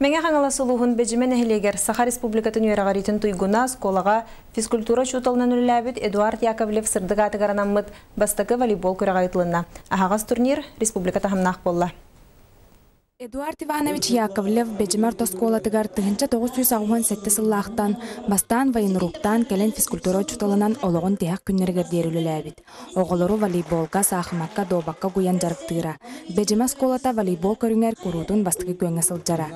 Мэҥэ Хаҥалас улууһун Бэдьимэ нэһилиэгэр Саха Республикатын үөрэҕириитин туйгуна оскуолаҕа физкультура учууталынан үлэлээбит Эдуард Яковлев сырдык аатыгар анаммыт бастакы волейбол күрэҕэ ыытылынна. Аһаҕас турнир республика таһымнаах буолла. Эдуард Иванович Яковлев Бэдьимэ орто оскуолатыгар 1987 сыллаахтан бастаан военруктаан кэлин физкультура учууталынан олоҕун тиһэх күннэригэр диэри үлэлээбит. Оҕолору волейболга, саахымакка, дуобакка угуйан дьарыктыыра. Бэдьимэ оскуолата волейбол көрүҥэр куруутун бастакы күөҥҥэ сылдьара.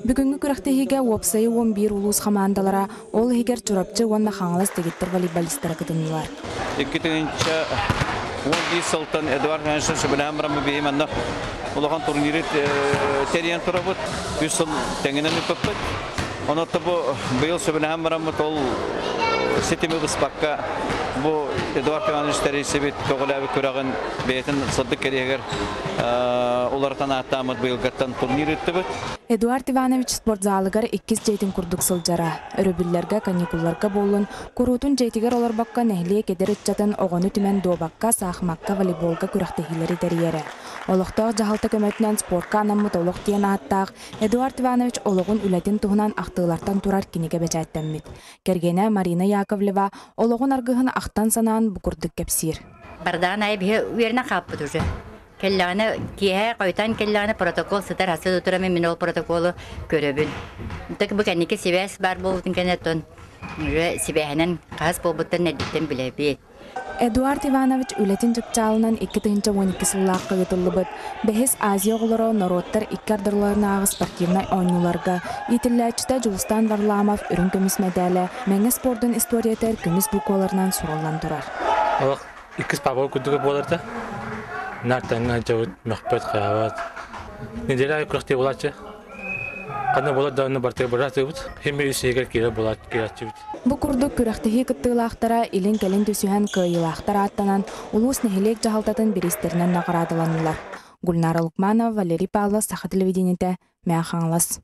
Бүгүҥҥү күрэхтэһиигэ уопсайа 11 улуус хамаандалара, ол иһигэр Чурапчы уонна Хаҥалас дэгиттэр волейболистара кытыннылар. 2011 сылтан Эдуард Иванович сөбүлээн бараммыт биһи манна улахан турниры тэрийэн турабыт. Үс сыл тэҥинэн ыыппыппыт. Онон бу быйыл сөбүлэһэн бараммыт ол ситими быспакка бу Эдуард Иванович тэрийсибит көҕүлээбит күрэҕин бэйэтин сырдык кэриэһигэр уларытан ааттааммыт быйылгаттан турнир ыыттыбыт. Эдуард Иванович спортзалыгар иккис дьиэтин курдук сылдьара. Өрөбүллэргэ, каникулларга буоллун, куруутун дьиэтигэр олорбокко нэһилиэк эдэр ыччатын оҕону түмэн дуобакка, саахымакка, волейболга күрэхтэһиилэри тэрийэрэ. Олохтоох дьаһалта көмөтүнэн спортка анаммыт олох диэн ааттаах Эдуард Иванович олоҕун үлэтин туһунан ахтыылартан турар кинигэ бэчээттэммит. Кэргэнэ Марина Яковлева олоҕун аргыһын ахтан-санаан бу курдук кэпсиир. Бардаан айы биһи үөрэнэн хаалбыт уже. Кэллэҕинэ киэһэ хойутаан кэллэҕинэ протокол сытар хасыы да туран мин ол протоколу көрөбүн. Так бу кэнники сибээс баар буолбутун кэнниттэн уже сибээһинэн хаһыс буолбуттан эрдэттэн билэбит. Эдуард Иванович үлэтин чыпчаалынан 2012 сыллаахха ыытыллыбыт Бэһис Азия оҕолоро норуоттар икки ардыларынааҕы спортивнай оонньууларга иитиллээччитэ Дьулустаан Варламов үрүҥ көмүс мэдээлэ Мэҥэ спордун историятыгар көмүс букваларынан суруллан турар. Олох иккис папа курдук буолар да. Нартаҥҥа дьабыт мөхпөт хайаабат. Неделя айы күрэхтии булааччы. Ханна буолар да онно бартыга быраатыбыт. Химми үс иһигэр киирэ булаат киирээччибит. Бу курдук күрэхтэһии кыттыылаахтара илин-кэлин түсүһэн кыайыылаахтар ааттанан, улуус нэһилиэк дьаһалтатын бириистэринэн наҕараадаланнылар. Гульнара Лукманова, Валерий Павлов, Саха телевидениетэ, Мэҥэ Хаҥалас.